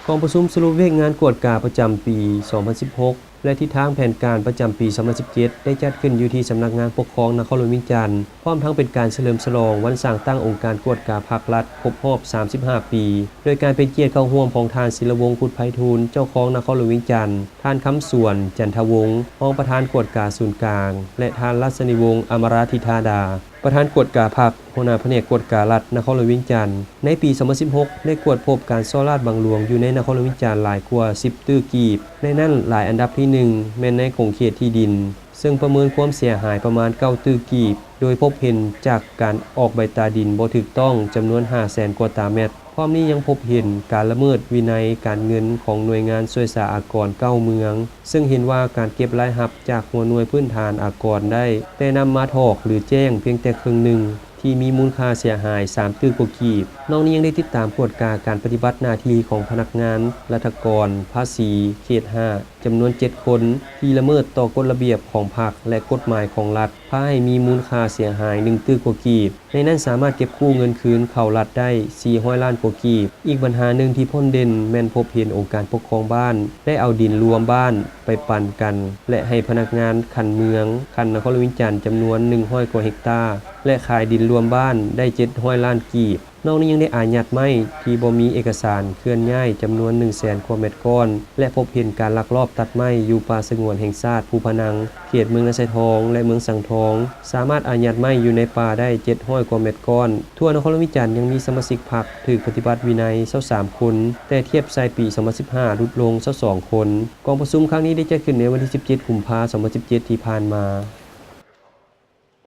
ກອງປະຊຸມສະຫຼຸບວຽກງານກວດກາປະຈຳປີສອງພັນສິບຫົກ ແລະ ທິດທາງແຜນການປະຈຳປີສອງພັນສິບເຈັດ ໄດ້ຈັດຂຶ້ນຢູ່ທີ່ສຳນັກງານປົກຄອງນະຄອນຫຼວງວຽງຈັນ, ພ້ອມທັງເປັນການສະເຫຼີມສະຫຼອງວັນສ້າງຕັ້ງອົງການກວດກາພັກລັດຄົບຮອບສາມສິບຫ້າປີ, ໂດຍການເປັນກຽດເຂົ້າຮ່ວມຂອງທ່ານ ສິລະວົງ ຄຸດໄພທູນ ເຈົ້າຄອງນະຄອນຫຼວງວຽງຈັນ, ທ່ານ ຄຳສວນ ຈັນທະວົງ ຮອງປະທານກວດກາສູນກາງ ແລະ ທ່ານ ລັດສະນີວົງ ອຳມະລາທິດທາດາ ປະທານກວດກາພັກ, ຫົວໜ້າພະແນກກວດກາລັດນະຄອນຫຼວງວຽງຈັນ. ໃນປີສອງພັນສິບຫົກ ໄດ້ກວດພົບການສໍ້ລາດບັງຫຼວງຢູ່ໃນນະຄອນຫຼວງວຽງຈັນຫຼາຍກວ່າສິບຕື້ກີບ, ໃນນັ້ນຫຼາຍອັນດັບທີໜຶ່ງແມ່ນໃນຂົງເຂດທີ່ດິນ, ເຊິ່ງປະເມີນຄວາມເສຍຫາຍປະມານເກົ້າຕື້ກີບ, ໂດຍພົບເຫັນຈາກການອອກໃບຕາດິນບໍ່ຖືກຕ້ອງຈຳນວນຫ້າແສນກວ່າຕາແມັດ. ພ້ອມນີ້ຍັງພົບເຫັນການລະເມີດວິໄນການເງິນຂອງໜ່ວຍງານສ່ວຍສາອາກອນເກົ້າເມືອງ, ເຊິ່ງເຫັນວ່າການເກັບລາຍຮັບຈາກຫົວໜ່ວຍພື້ນຖານອາກອນໄດ້ແຕ່ນຳມາຖອກ ຫຼື ແຈ້ງພຽງແຕ່ເຄິ່ງໜຶ່ງ, ທີ່ມີມູນຄ່າເສຍຫາຍສາມຕື້ກວ່າກີບ. ນອກນີ້ຍັງໄດ້ຕິດຕາມກວດກາການປະຕິບັດໜ້າທີ່ຂອງພະນັກງານລັດຖະກອນພາສີເຂດຫ້າ ຈຳນວນເຈັດຄົນ ທີ່ລະເມີດຕໍ່ກົດລະບຽບຂອງພັກ ແລະ ກົດໝາຍຂອງລັດ, ພາໃຫ້ມີມູນຄ່າເສຍຫາຍໜຶ່ງຕື້ກວ່າກີບ. ໃນນັ້ນສາມາດເກັບກູ້ເງິນຄືນເຂົ້າລັດໄດ້ສີ່ຮ້ອຍລ້ານກວ່າກີບ. ອີກບັນຫາໜຶ່ງທີ່ພົ້ນເດັ່ນແມ່ນພົບເຫັນອົງການປົກຄອງບ້ານໄດ້ເອົາດິນລວມບ້ານໄປປັນກັນ ແລະ ໃຫ້ພະນັກງານຂັ້ນເມືອງ, ຂັ້ນນະຄອນຫຼວງວຽງຈັນ ຈຳນວນໜຶ່ງຮ້ອຍກວ່າເຮັກຕາ ແລະ ຂາຍດິນລວມບ້ານໄດ້ເຈັດຮ້ອຍລ້ານກີບ. ນອກນີ້ຍັງໄດ້ອາຍັດໄມ້ທີ່ບໍ່ມີເອກະສານເຄື່ອນຍ້າຍຈຳນວນໜຶ່ງແສນກວ່າແມັດກ້ອນ ແລະ ພົບເຫັນການລັກລອບຕັດໄມ້ຢູ່ປ່າສະຫງວນແຫ່ງຊາດພູພະນັງ ເຂດເມືອງນາຊາຍທອງ ແລະ ເມືອງສັງທອງ, ສາມາດອາຍັດໄມ້ຢູ່ໃນປ່າໄດ້ເຈັດຮ້ອຍກວ່າແມັດກ້ອນ. ທົ່ວນະຄອນຫຼວງວຽງຈັນຍັງມີສະມາຊິກພັກຖືກປະຕິບັດວິໄນຊາວສາມຄົນ, ແຕ່ທຽບໃສ່ປີສອງພັນສິບຫ້າຫຼຸດລົງຊາວສອງຄົນ. ກອງປະຊຸມຄັ້ງນີ້ໄດ້ຈັດຂຶ້ນໃນວັນທີສິບເຈັດ ກຸມພາ ສອງພັນສິບເຈັດ ທີ່ຜ່ານມາ.